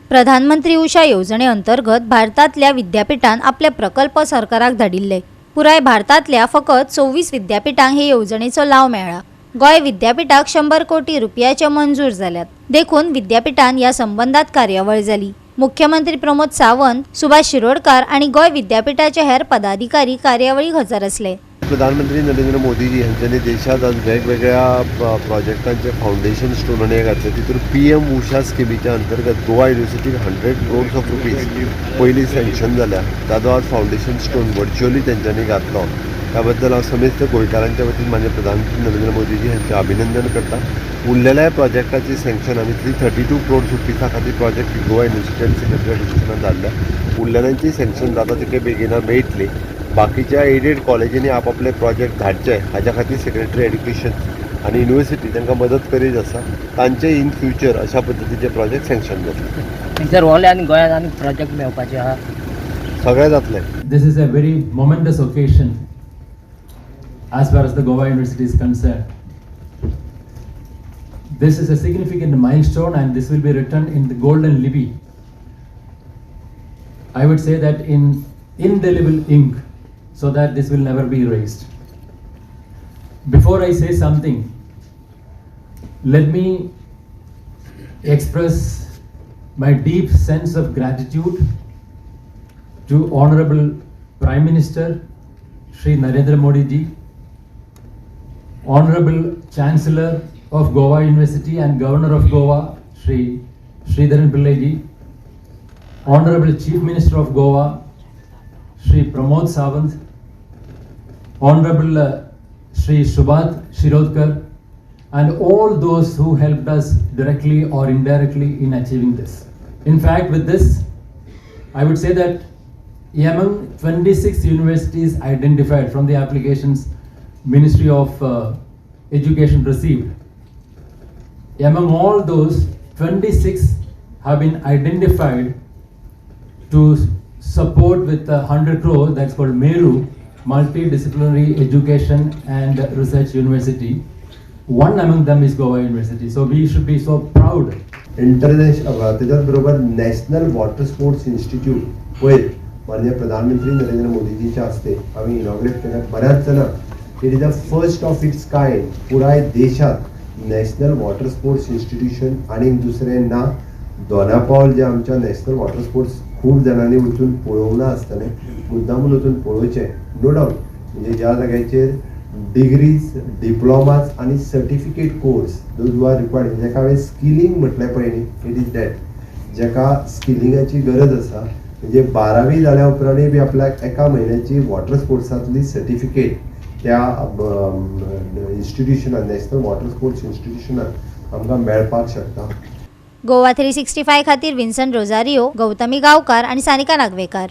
प्रधानमंत्री उषा येवजणे अंतर्गत भारतांतल्या विद्यापिठान आपले प्रकल्प सरकाराक धाडिल्ले. पुराय भारतांतल्या फकत 24 विद्यापिठांक हे येवजणेचो लाव मेळ्ळा. गोंय विद्यापिठाक 100 कोटी रुपयाचे मंजूर जाल्यात, देखून विद्यापिठान ह्या संबंदात कार्यावळ जाली. मुख्यमंत्री प्रमोद सावंत, सुभाष शिरोडकार आनी गोंय विद्यापिठाचे हेर पदाधिकारी कार्यावळीक हजर आसले. प्रधानमंत्री नरेंद्र मोदीजी हांच्यांनी देशांत आज वेगवेगळ्या प्रोजेक्टांचे फावंडेशन स्टोन आनी हे घातले. तितून पीएम उषा स्किमीच्या अंतर्गत गोवा युनिवर्सिटीक 100 क्रोर्स ऑफ रुपीज पयलीं सँक्शन जाल्या. ताजो आज फावंडेशन स्टोन वर्च्युअली तेंच्यांनी घातलो. त्या बद्दल हांव समेस्त गोंयकारांच्या वतीन माननीय प्रधानमंत्री नरेंद्र मोदीजी हांचें अभिनंदन करता. उरलेल्या प्रोजेक्टाची सँक्शन आमी 332 क्रोर्स रुपीसा खातीर प्रोजेक्ट गोवा युनिवर्सिटी आनी सेक्रेटरी एज्युकेशनान धाडल्या. उरलेल्यांची सँक्शन जाता तितले बेगिना मेळटली. बाकीच्या एडेड कॉलेजींनी आपापले प्रोजेक्ट धाडचे, हाज्या खातीर सेक्रेटरी एड्युकेशन आनी युनिवर्सिटी तांकां मदत करीत आसा. तांचे इन फ्युचर अशा पद्दतीचे प्रोजेक्ट सँक्शन जातले. सर, ओले आनी गोंयांत आनी प्रोजेक्ट मेळपाचे आहा? सगळे जातले. This is a very momentous occasion as far as the Goa University is concerned. This is a significant milestone and this will be written in the golden lipi. I would say that in indelible ink, so that this will never be erased. Before I say something, let me express my deep sense of gratitude to Honorable Prime Minister Shri Narendra Modi ji, Honorable Chancellor of Goa University and Governor of Goa, Shri Sridharan Pillai ji, Honorable Chief Minister of Goa, Shri Pramod Sawant, Honorable Shri Subhash Shirodkar, and all those who helped us directly or indirectly in achieving this. In fact, with this, I would say that among 26 universities identified from the applications Ministry of Education received, among all those, 26 have been identified to support with a 100 crore, that's called MERU, Multidisciplinary Education and Research University. One among them is Goa University. So we should be so proud. International, त्याच्याच बरोबर national water sports institute पयर माननीय प्रधानमंत्री नरेंद्र मोदीजीच्या हस्ते आम्ही inaugurate केल्या. बऱ्याच जाणां, it is the first of its kind. पुराय देशात नॅशनल वॉटर स्पोर्ट्स इन्स्टिट्यूशन आनीक दुसरें ना. दोनापावल जे आमच्या नॅशनल वॉटर स्पोर्ट्स खूब जाणांनी वचून पळोवंक ना आसतलें, मुद्दामून वचून पळोवचें. नो डावट, म्हणजे ज्या जाग्याचेर डिग्रीज, डिप्लोमाज आनी certificate course, those are required, जेका हांवें स्किलिंग म्हटलें पळय न्ही, it is that जेका स्किलिंगाची गरज आसा. म्हणजे 12वी जाल्या उपरांतूय बी आपल्याक एका म्हयन्याची वॉटर स्पोर्ट्सांतली सर्टिफिकेट त्या इन्स्टिट्युशनान, नॅशनल वॉटर स्पोर्ट्स इन्स्टिट्युशनान आमकां मेळपाक शकता. गोवा 365 खातीर विन्सन रोजारियो, गौतमी गांवकार आणि सानिका नागवेकार.